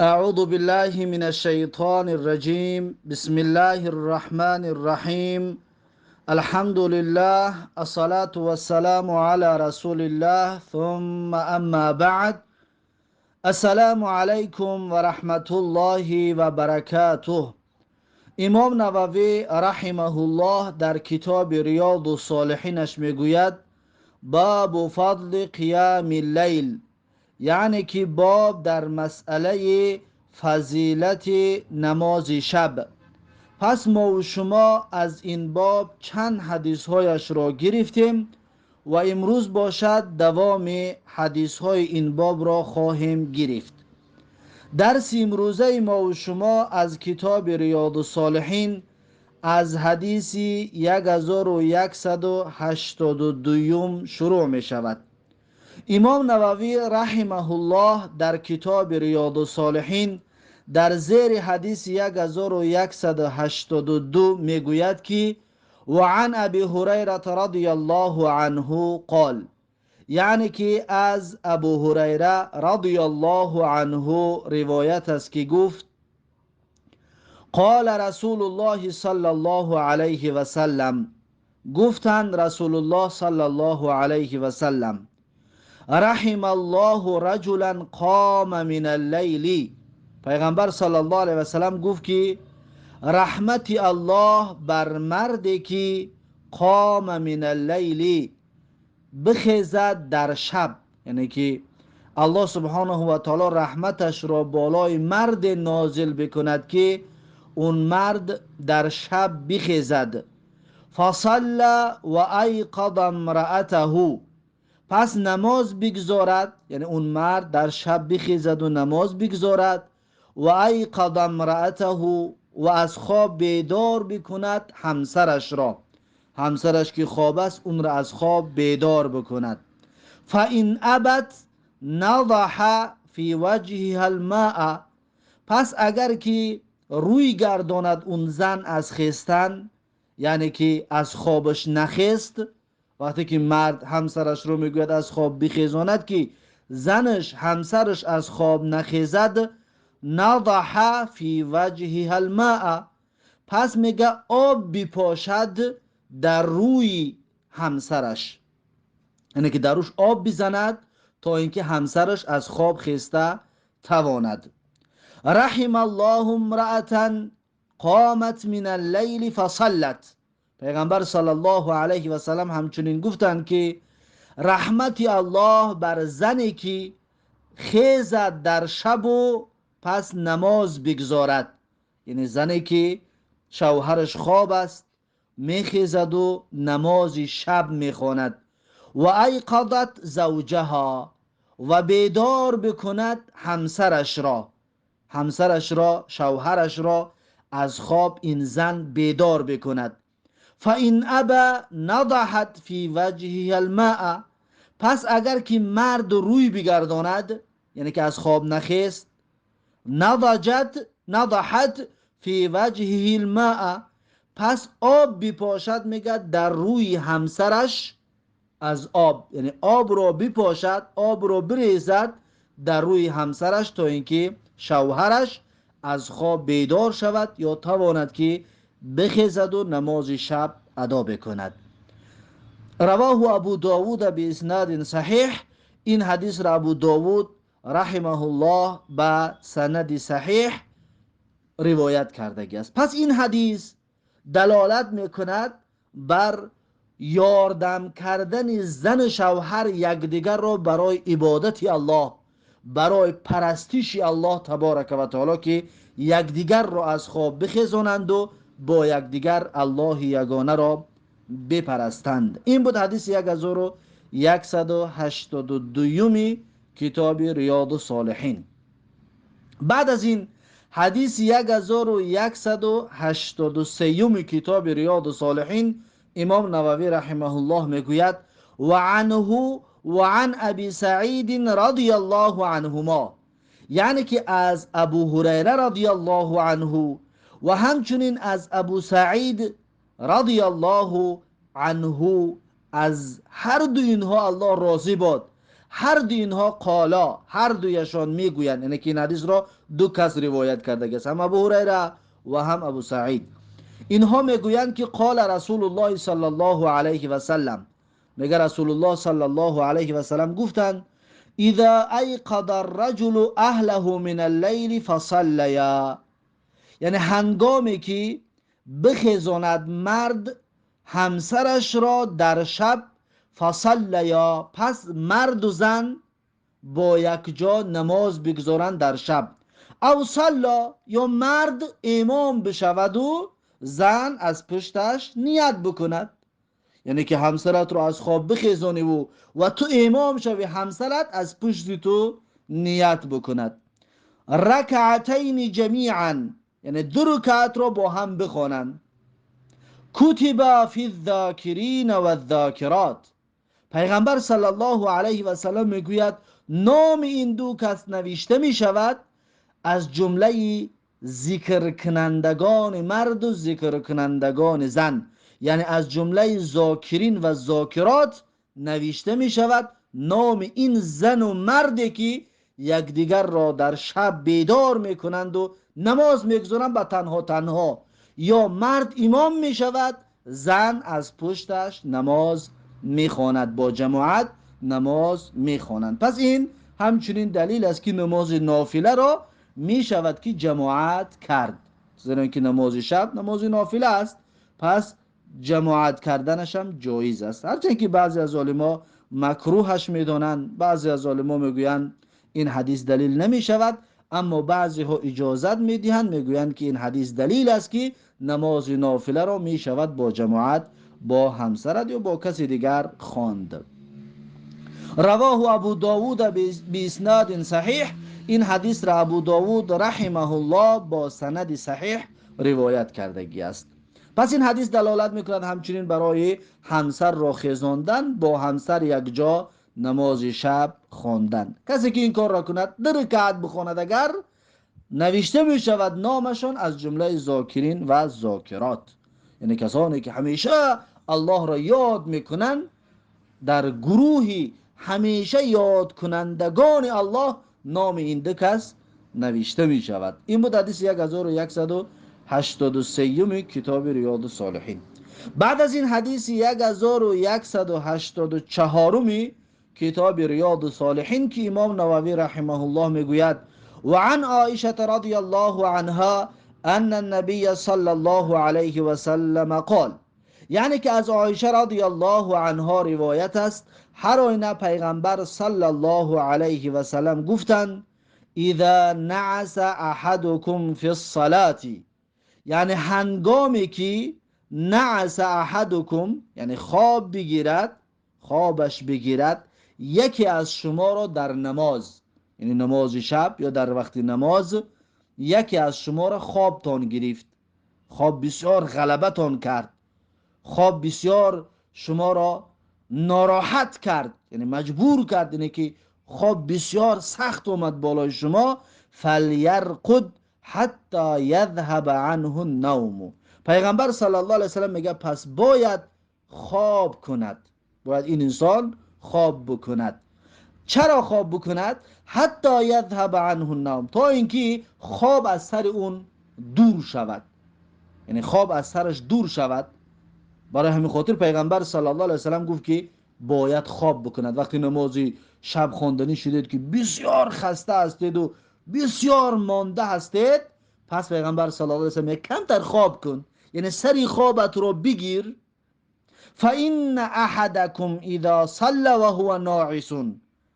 أعوذ بالله من الشيطان الرجيم. بسم الله الرحمن الرحيم. الحمد لله، الصلاة والسلام على رسول الله، ثم أما بعد. السلام عليكم ورحمة الله وبركاته. امام نووی رحمه الله در کتاب ریاض الصالحینش میگوید: باب فضل قیام اللیل، یعنی که باب در مسئله فضیلت نماز شب. پس ما و شما از این باب چند حدیث هایش را گرفتیم و امروز باشد دوام حدیث های این باب را خواهیم گرفت. درس امروزه ما و شما از کتاب ریاض الصالحین از حدیث 1182 شروع می شود. امام نووی رحمه الله در کتاب ریاض الصالحین در زیر حدیث 1182 میگوید که وعن ابی هریره رضی الله عنه قال، یعنی که از ابو هریره رضی الله عنه روایت است که گفت: قال رسول الله صلی الله علیه و سلم، گفتند رسول الله صلی الله علیه و سلم: رحم الله رجلا قام من اللیل. پیغمبر صلی الله علیه و سلم گفت که رحمت الله بر مردی که قام من اللیل، بخیزد در شب، یعنی که الله سبحانه و تعالی رحمتش را بالای مرد نازل بکند که اون مرد در شب بخیزد. فصلى و ایقظ امرأته، پس نماز بگذارد، یعنی اون مرد در شب بخیزد و نماز بگذارد، و ایقظ امرأته، و از خواب بیدار بکند همسرش را، همسرش که خواب است اون را از خواب بیدار بکند. فإن ابت نضح فی وجهها الماء، پس اگر که روی گرداند اون زن از خیستن، یعنی که از خوابش نخیست، وقتی که مرد همسرش رو میگوید از خواب بخیزاند که زنش همسرش از خواب نخیزد، نضح فی وجهها الماء، پس میگه آب بپاشد در روی همسرش، یعنی که در روش آب بزند تا اینکه همسرش از خواب خیسته تواند. رحم الله امرأة قامت من اللیل فصلت. پیغمبر صلی الله علیه و سلم همچنین گفتند که رحمت الله بر زنی که خیزد در شب و پس نماز بگذارد، یعنی زنی که شوهرش خواب است میخیزد و نماز شب میخواند، و ایقظت زوجها، و بیدار بکند همسرش را، همسرش را شوهرش را از خواب این زن بیدار بکند. فإن ابى نضحت فی وجهها الماء، پس اگر که مرد روی بگرداند، یعنی که از خواب نخیست، نضحت فی وجهه الماء، پس آب بپاشد، میگه در روی همسرش از آب، یعنی آب را بپاشد، آب را بریزد در روی همسرش تا اینکه شوهرش از خواب بیدار شود یا تواند که بخیزد و نماز شب ادا بکند. رواه ابو داود باسناد صحیح. این حدیث را ابو داود رحمه الله به سند صحیح روایت کرده است. پس این حدیث دلالت میکند بر یاردم کردن زن شوهر یکدیگر را برای عبادت الله، برای پرستش الله تبارک و تعالی، که یکدیگر را از خواب بخیزانند و با یکدیگر الله یگانه را بپرستند. این بود حدیث 1182 کتاب ریاض الصالحین. بعد از این حدیث 1183 کتاب ریاض الصالحین امام نووی رحمه الله میگوید: و عنه و عن ابی سعید رضی الله عنهما، یعنی که از ابو هریره رضی الله عنه و همچنین از ابو سعید رضی الله عنه، از هر دو اینها الله راضی باد. ҳар ду инҳо قالا، ҳар дуяшон мегӯянд، یعنی که این حدیث را دو کس روایت کرده است، هم ابو هریره و هم ابو سعید. اینها میگویند که قال رسول الله صلی الله علیه و سلم، میگه رسول الله صلی الله علیه و سلم گفتند اذا ایقظ الرجل اهله من اللیل فصلیا، یعنی هنگامی که بخیزاند مرد همسرش را در شب، فصلیا، پس مرد و زن با یک جا نماز بگذارند در شب، او صلا، یا مرد امام بشود و زن از پشتش نیت بکند، یعنی که همسرت رو از خواب بخیزانی و تو امام شوی، همسرت از پشت تو نیت بکند. رکعتین جمیعا، یعنی دو رکعت رو با هم بخوانند. کتب فی الذاکرین و الذاکرات، پیغمبر صلی الله علیه و سلم میگوید نام این دو کس نوشته می شود از جمله ذکر کنندگان مرد و ذکر کنندگان زن، یعنی از جمله ذاکرین و ذاکرات نوشته می شود نام این زن و مردی که یکدیگر را در شب بیدار می کنند و نماز میگذارند به تنها تنها، یا مرد امام می شود، زن از پشتش نماز میخواند، با جماعت نماز میخوانند. پس این همچنین دلیل است که نماز نافله را می شود که جماعت کرد، زیرا که نماز شب نماز نافله است، پس جماعت کردنش هم جایز است. هرچند که بعضی از علما مکروهش میدانند، بعضی از علما میگویند این حدیث دلیل نمی شود، اما بعضی ها اجازت میدهند، میگویند که این حدیث دلیل است که نماز نافله را می شود با جماعت با همسرت یا با کسی دیگر خواند. رواه ابو داود باسناد صحیح، این حدیث را ابو داود رحمه الله با سند صحیح روایت کردگی است. پس این حدیث دلالت میکند همچنین برای همسر را خیزاندن، با همسر یک جا نماز شب خواندن. کسی که این کار را کند دو رکعت بخواند اگر نوشته می شود نامشان از جمله ذاکرین و ذاکرات، یعنی کسانی که همیشه الله را یاد میکنند، در گروهی همیشه یاد کنندگان الله نام این دو کس نوشته می شود. این بود حدیث 1183 کتاب ریاض الصالحین. بعد از این حدیث 1184 کتاب ریاض الصالحین که امام نووی رحمه الله میگوید و عن عائشة رضی الله عنها ان النبی صلی الله علیه و سلم قال، یعنی که از عایشه رضی الله عنها روایت است، هر آینه پیغمبر صلی الله علیه و سلم گفتند اذا نعس احدکم فی الصلاة، یعنی هنگامی که نعس احدکم، یعنی خواب بگیرد، خوابش بگیرد یکی از شما را در نماز، یعنی نماز شب یا در وقت نماز، یکی از شما را خوابتان گرفت، خواب بسیار غلبتان کرد، خواب بسیار شما را ناراحت کرد، یعنی مجبور کرد، یعنی که خواب بسیار سخت اومد بالای شما، فلیرقد حتی یذهب عنه النوم. پیغمبر صلی الله علیه وسلم میگه پس باید خواب کند، باید این انسان خواب بکند. چرا خواب بکند؟ حتی یذهب عنه النوم، تا اینکه خواب از سر اون دور شود، یعنی خواب از سرش دور شود. برای همین خاطر پیغمبر صلی الله علیه وسلم گفت که باید خواب بکند. وقتی نمازی شب خواندنی شدید که بسیار خسته هستید و بسیار مانده هستید، پس پیغمبر صلی الله علیه وسلم میگه کمتر خواب کن، یعنی سری خوابت رو بگیر. فإن أحدكم إذا صلى وهو ناعس،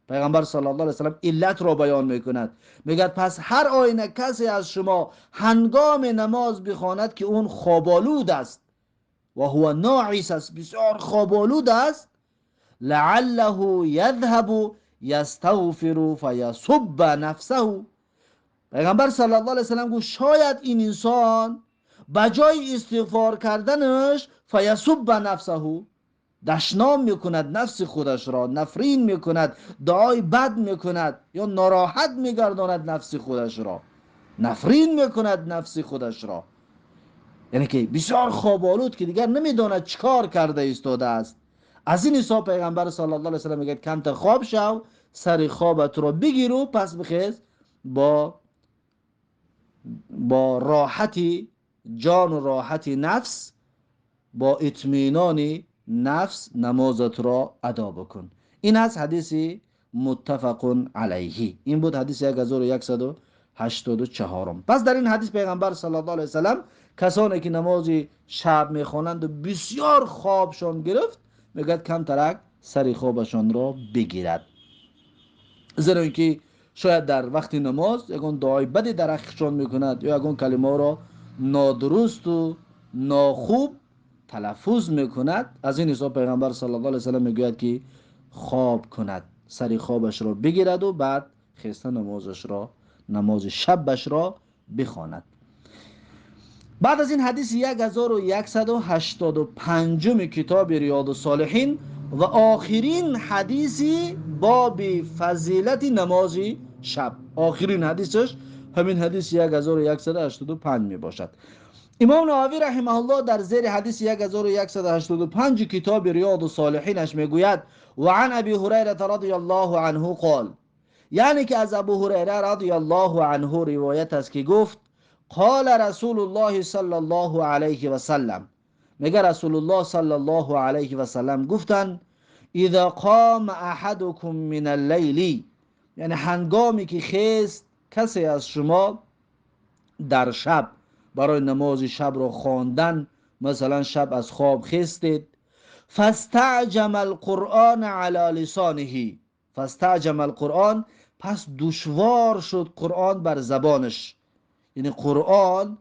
پیغمبر صلی الله علیه وسلم علت رو بیان میکند، میگه پس هر آینه کسی از شما هنگام نماز بخواند که اون خوابالود است، و هو ناعس است، بسیار خوابالود است، لعله یذهب یستغفر فیسب نفسه. پیغمبر صلی الله علیه وسلم گفت شاید این انسان به جای استغفار کردنش فیسب نفسه، دشنام میکند نفس خودش را، نفرین میکند، دعای بد میکند یا ناراحت میگرداند نفس خودش را، نفرین میکند نفس خودش را، یعنی که بسیار خواب‌آلود که دیگر نمیداند چیکار کرده ایستاده است. از این حساب پیغمبر صلی الله علیه وسلم میگه کمتر خواب شو، سر خوابت را بگیر و پس بخیز با راحتی جان و راحتی نفس، با اطمینان نفس نمازت را ادا بکن. این از حدیث متفق علیه. این بود حدیث 1184. پس در این حدیث پیغمبر صلی الله علیه وسلم کسانی که نماز شب میخوانند و بسیار خوابشان گرفت، میگوید کم ترک سر خوابشان را بگیرد، زیرا اینکه شاید در وقت نماز یگان دعای بدی در حقشان میکند یا یگان کلمه را نادرست و ناخوب تلفظ میکند. از این حساب پیغمبر صلی الله علیه وسلم میگوید که خواب کند، سر خوابش را بگیرد و بعد خسته نمازش را، نماز شبش را بخواند. بعد از این حدیث 1185 کتاب ریاض الصالحین و آخرین حدیث باب فضیلت نماز شب، آخرین حدیثش همین حدیث 1185 می باشد. امام نووی رحمه الله در زیر حدیث 1185 کتاب ریاض الصالحینش میگوید و عن ابی هریره رضی الله عنه قال، یعنی که از ابو هریره رضی الله عنه روایت است که گفت قال رسول الله صلی الله علیه و سلم، میگه رسول الله صلی الله علیه و سلم گفتند اذا قام احدکم من اللیل، یعنی هنگامی که خیست کسی از شما در شب برای نماز شب را خواندن، مثلا شب از خواب خیستید، فاستعجم القرآن علی لسانه، فاستعجم القرآن، پس دشوار شد قرآن بر زبانش، یعنی قرآن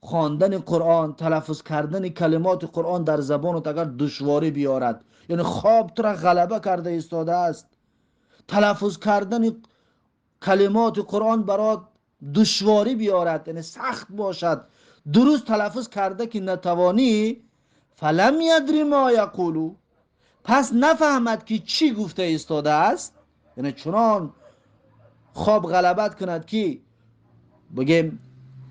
خواندن قرآن، تلفظ کردن کلمات قرآن در زبانت اگر دشواری بیارد، یعنی خواب تو را غلبه کرده ایستاده است، تلفظ کردن کلمات قرآن برات دشواری بیارد، یعنی سخت باشد، درست تلفظ کرده که نتوانی، فلم یدری ما یقولو، پس نفهمد که چی گفته ایستاده است، یعنی چنان خواب غلبت کند که بگیم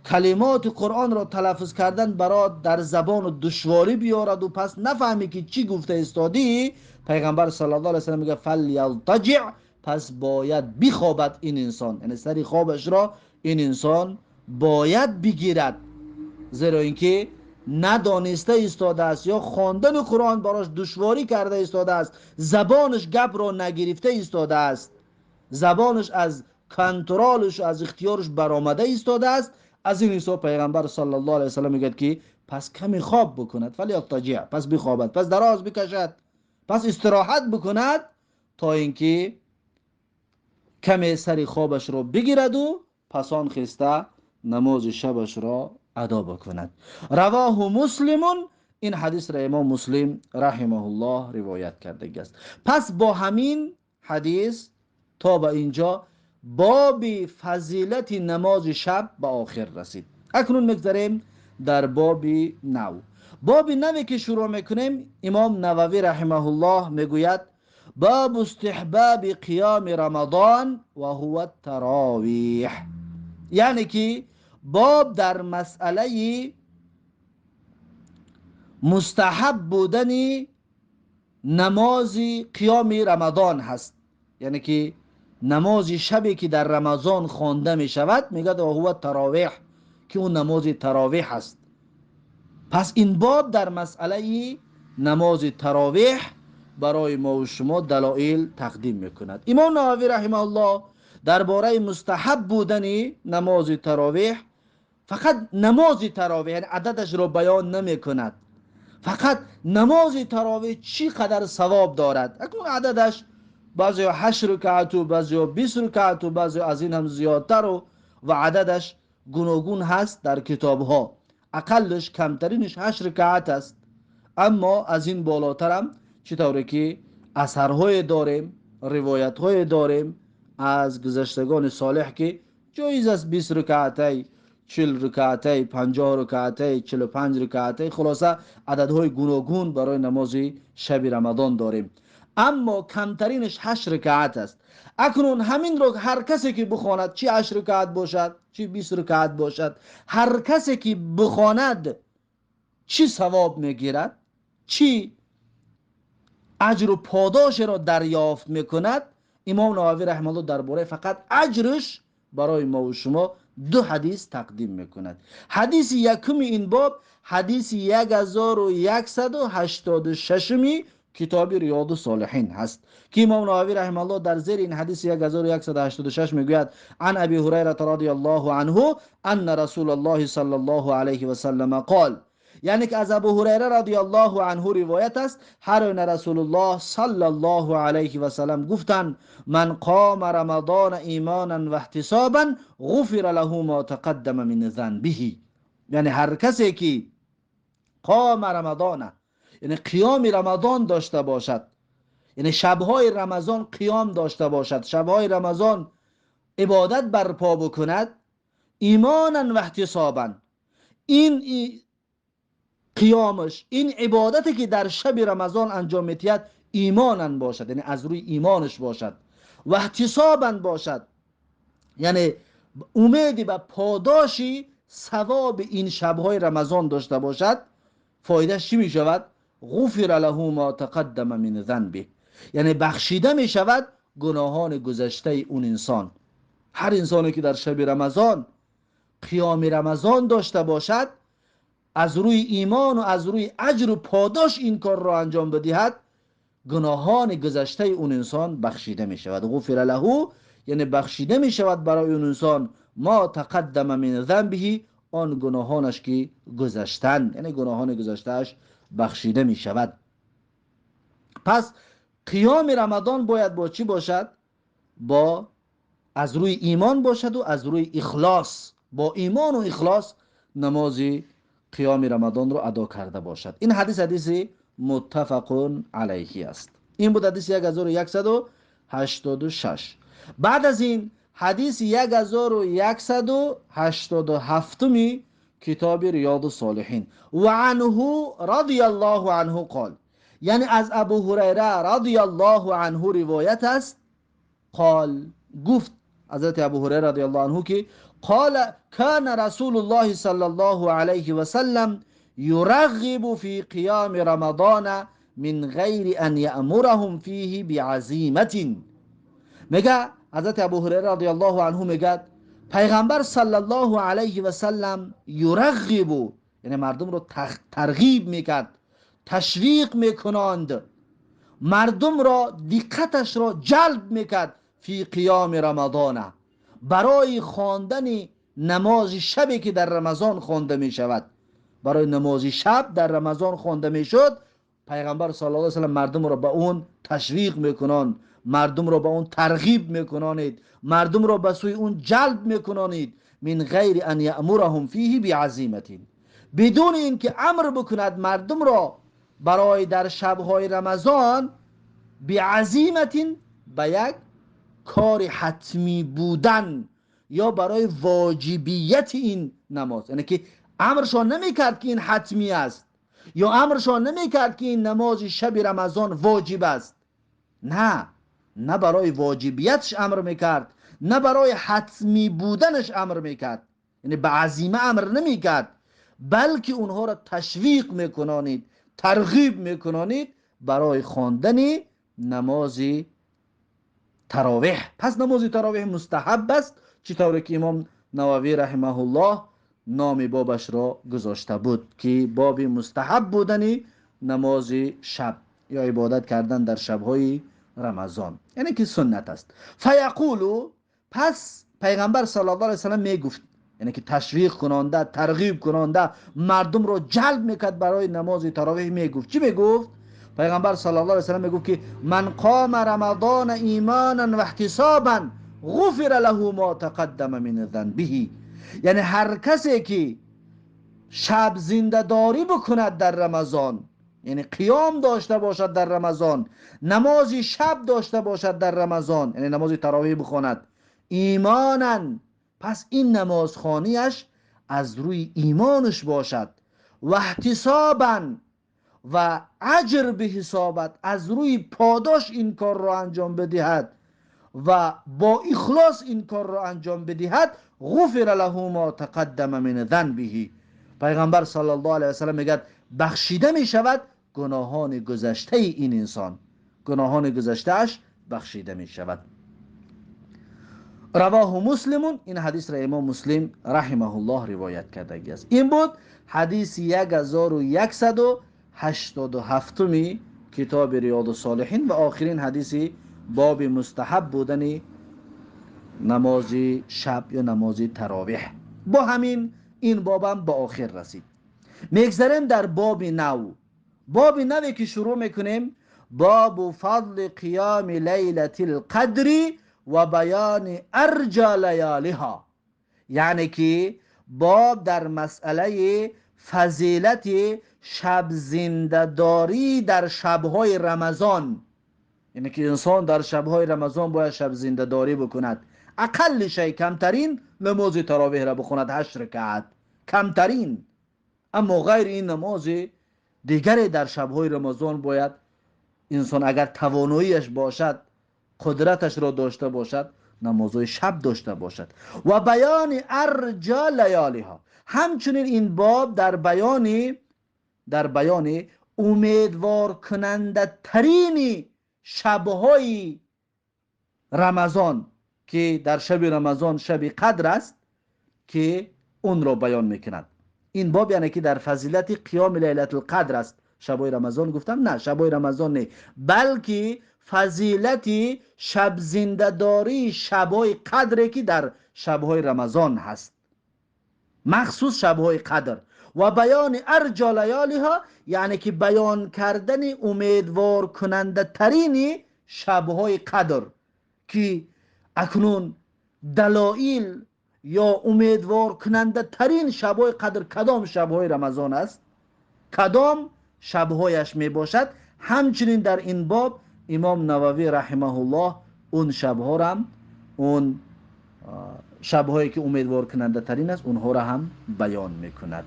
کلمات قرآن را تلفظ کردن برات در زبان دشواری بیارد و پس نفهمی که چی گفته ایستادی. پیغمبر صلی الله علیه و سلم میگه فلیضطجع، پس باید بخوابد این انسان، یعنی سری خوابش را این انسان باید بگیرد، زیرا اینکه ندانسته ایستاده است یا خواندن قرآن براش دشواری کرده ایستاده است، زبانش گپ را نگرفته ایستاده است، زبانش از کنترلش از اختیارش برآمده ایستاده است. از این حساب پیغمبر صلی الله علیه و سلم میگه که پس کمی خواب بکند، فلیضطجع، پس بخوابد، پس دراز بکشد، پس استراحت بکند تا اینکه کمی سری خوابش را بگیرد و پس آن خسته نماز شبش را ادا بکند. رواه مسلم، این حدیث را امام مسلم رحمه الله روایت کرده است. پس با همین حدیث تا به اینجا باب فضیلت نماز شب به آخر رسید. اکنون میگذریم در باب نو. باب نوی که شروع میکنیم، امام نووی رحمه الله میگوید باب استحباب قیام رمضان و هو التراویح، یعنی که باب در مسئله مستحب بودن نماز قیام رمضان هست، یعنی که نماز شبی که در رمضان خوانده می شود، میگه و هو التراویح، که اون نماز تراویح است. پس این باب در مسئله نماز تراویح برای ما و شما دلایل تقدیم میکند. امام نووی رحمه الله درباره مستحب بودن نماز تراویح، فقط نماز تراویح، یعنی عددش را بیان نمی کند، فقط نماز تراویح چی قدر ثواب دارد. اکنون عددش بعضی 8 رکعت و بعضی 20 رکعت و بعضی از این هم زیادتر و عددش گوناگون هست در کتاب ها. اقلش کمترینش 8 رکعت است، اما از این بالاتر هم چطوری که اثرهای داریم، روایت های داریم از گذشتگان صالح که جایز است 20 رکعتی، 40 رکعتی، 50 رکعتی، 45 رکعتی، خلاصه عددهای گوناگون برای نماز شب رمضان داریم، اما کمترینش 8 رکعت است. اکنون همین رو هر کسی که بخواند، چی 8 رکعت باشد چی 20 رکعت باشد، هر کسی که بخواند چی ثواب میگیرد، چی اجر و پاداش را دریافت میکند، Имом Нававӣ раҳимаҳуллоҳ дар бораи фақат аҷраш барои мо ва шумо ду ҳадис тақдим мекунад. Ҳадиси якуми ин боб ҳадиси 1186 китоби Риёду Солиҳин ҳаст, ки Имом Нававӣ раҳимаҳуллоҳ дар зери ин ҳадиси 1186 мегӯяд: ан Аби Ҳурайрата радияллоҳу анҳу анна Расулаллоҳи саллаллоҳу алайҳи васаллам қол. Яъне ки аз Абу Ҳурайра радияллоҳу анҳу ривоят аст, ҳар оина Расулуллоҳ саллаллоҳу алайҳи васаллам гуфтанд: ман қома рамадона имонан ва иҳтисобан ғуфира лаҳу мо тақаддама мин занбиҳи. Яъне ҳар касе ки қома рамадона, яъне қиёми Рамазон дошта бошад, яъне шабҳои Рамазон қиём дошта бошад, шабҳои Рамазон ибодат барпо бикунад, имонан ва иҳтисобан, ин қиёмаш, ин ибодате ки дар шаби Рамазон анҷом медиҳад, имонан бошад, яъне аз рӯи имонаш бошад, ва иҳтисобан бошад, яъне умеди ба подоши савоби ин шабҳои Рамазон дошта бошад, фоидааш чӣ мешавад? غفر له ما تقدم من ذنبه، یعنی بخشیده می شود گناهان گذشته اون انسان. هر انسانی که در شب رمضان قیام رمضان داشته باشد، از روی ایمان و از روی اجر و پاداش این کار را انجام بدهد، گناهان گذشته اون انسان بخشیده می شود. غفر له یعنی بخشیده می شود برای اون انسان ما تقدم من ذنبه، آن گناهانش که گذشتن، یعنی گناهان گذشتهش بخشیده می شود. پس قیام رمضان باید با چی باشد؟ با از روی ایمان باشد و از روی اخلاص، با ایمان و اخلاص نماز قیام رمضان رو ادا کرده باشد. این حدیث حدیث متفق علیه است. این بود حدیث 1186. بعد از این حدیث 1187 کتاب ریاض الصالحین. و عنه رضی الله عنه قال، یعنی از ابو هریره رضی الله عنه روایت است، قال، گفت حضرت ابو هریره رضی الله عنه که قال كان رسول الله صلی الله علیه و سلم يرغب في قیام رمضان من غیر ان یأمرهم فیه بعزیمة. میگه حضرت ابو هریره رضی الله عنه میگه پیغمبر صلی الله علیه و سلم یرغب، یعنی مردم رو ترغیب میکرد، تشویق میکنند، مردم را دقتش را جلب میکرد، فی قیام رمضان، برای خواندن نماز شبی که در رمضان خوانده میشود، برای نماز شب در رمضان خوانده میشد، پیغمبر صلی الله علیه و سلم مردم را به اون تشویق میکنند، مردم را به اون ترغیب میکنانید، مردم را به سوی اون جلب میکنانید، من غیر ان یأمرهم فیه بعزیمة، بدون اینکه امر بکند مردم را برای در شبهای رمضان بعزیمة، به یک کار حتمی بودن یا برای واجبیت این نماز، یعنی که امرشان نمیکرد که این حتمی است یا امرشان نمیکرد که این نماز شب رمضان واجب است، نه، نه برای واجبیتش امر میکرد، نه برای حتمی بودنش امر میکرد، یعنی به عزیمه امر نمیکرد، بلکه اونها را تشویق میکنانید، ترغیب میکنانید برای خواندن نماز تراویح. پس نماز تراویح مستحب است، چطوری که امام نووی رحمه الله نام بابش را گذاشته بود که باب مستحب بودن نماز شب یا عبادت کردن در شبهای رمضان، یعنی که سنت است. فیقولو، پس پیغمبر صلی الله علیه و سلم میگفت، یعنی که تشویق کننده، ترغیب کننده، مردم را جلب میکرد برای نماز تراویح. میگفت چی میگفت؟ پیغمبر صلی الله علیه و سلم میگفت که من قام رمضان ایمانا و احتسابا غفر له ما تقدم من ذنبه، یعنی هر کسی که شب زنده داری بکند در رمضان، یعنی قیام داشته باشد در رمضان، نماز شب داشته باشد در رمضان، یعنی نماز تراویح بخواند، ایمانا، پس این نمازخوانیش از روی ایمانش باشد، و احتسابا، و اجر به حسابت، از روی پاداش این کار را انجام بدهد و با اخلاص این کار را انجام بدهد، غفر له ما تقدم من ذنبه. پیغمبر صلی الله علیه و سلم میگه بخشیده می شود گناهان گذشته این انسان، گناهان گذشتهش بخشیده می شود. رواه مسلم. این حدیث را امام مسلم رحمه الله روایت کرده است. این بود حدیث 1187 کتاب ریاض الصالحین و آخرین حدیث باب مستحب بودن نماز شب یا نماز تراویح. با همین این بابم به آخر رسید. میگذریم در باب نو. باب نوی که شروع میکنیم، باب فضل قیام لیلة القدر و بیان ارجا لیالیها. یعنی که باب در مسئله فضیلت شب زنده‌داری در شب‌های رمضان، یعنی که انسان در شب‌های رمضان باید شب زنده‌داری بکند، اقل شی کمترین نماز تراویح را بخواند 8 رکعت کمترین. اما غیر این نماز دیگری در شب‌های رمضان باید انسان اگر تواناییش باشد، قدرتش را داشته باشد، نمازهای شب داشته باشد. و بیان ارجا لیالیها. همچنین این باب در بیان امیدوار کننده ترین شب‌های رمضان که در شب رمضان شب قدر است که اون را بیان میکند. این باب یعنی که در فضیلت قیام لیلة القدر است. شب‌های رمضان گفتم، نه شب‌های رمضان نه، بلکه فضیلت شب زنده‌داری شب‌های قدری که در شب‌های رمضان هست، مخصوص شب‌های قدر. و بیان ارجا لیالیها، یعنی که بیان کردن امیدوار کننده ترین شب‌های قدر که اکنون دلایل یا امیدوار کننده ترین شب‌های قدر کدام شب‌های رمضان است، کدام شب‌هایش می باشد. همچنین در این باب امام نووی رحمه الله اون شب‌ها را هم، اون شب‌هایی که امیدوار کننده ترین است، اونها را هم بیان میکند.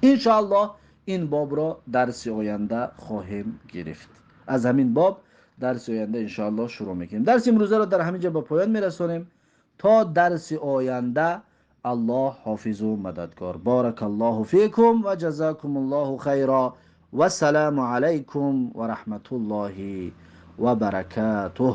انشاءالله این باب را درس آینده خواهیم گرفت. از همین باب درس آینده انشاءالله شروع میکنیم. درس امروزه را در همین جا به پایان میرسانیم. تا درس آینده الله حافظ و مددگار. بارک الله فیکم و جزاکم الله خیرا و السلام علیکم و رحمت الله و برکاته.